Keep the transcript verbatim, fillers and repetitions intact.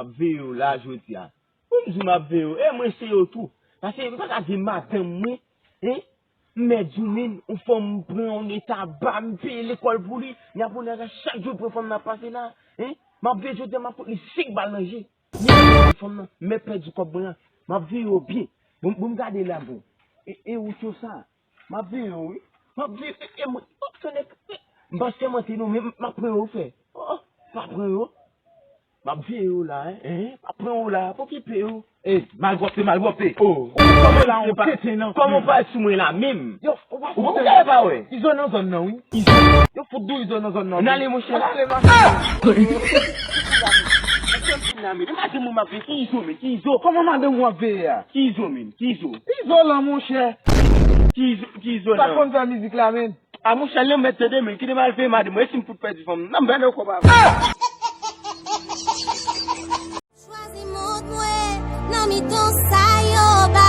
M ap veye w la jodi a. Pou m di w m ap veye w, e mwen se yo tou. Paske m pa ka veye madanm mwen, hein? M mèt di w menm, yon fanm m pran yon eta ba, m peye lekòl pou li, y ap yon nèg chak jou pran fanm nan ap pase la, hein? M ap veye jodi a, m ap fout li senk bal nan je. Li ap pran fanm nan, m mèt pèdi kòb mwen an. M ap veye w byen. Bon, bon, m gade la, bon. E, e ou cho sa? M ap veye w, wi. M ap veye, e, e mwen, oh, se nèg, m pa sèmante non, men m ap pran yo fè. Oh, oh, m ap pran yo. M ap veye yo la, hein, hein, m ap pran yo la, pa okipe yo. E, malpwòpte, malpwòpte. Oh, ou kòman la, on keten nan. Kòman w pral sou mwen la menm? Yo, ou pa fout ou gade pa wè. Izo nan zòn nan, wi. Izo. Yo fout dou Izo nan zòn nan. N ale, monchè. N ale, mache. Madanm mwen m ap veye, ki Izo, men, ki Izo? Kòman madanm ou ap veye a? Ki Izo, men, ki Izo? Izo lan, monchè. Ki Izo, ki Izo lan? Sa konn fè mizik la, men. A monchè, lè m mèt tande, men, kite m al veye madanm mwen, e si m fout pèdi fanm nan, m bèl kòb avè. Chwazi mond mwen nan mitan sa yo.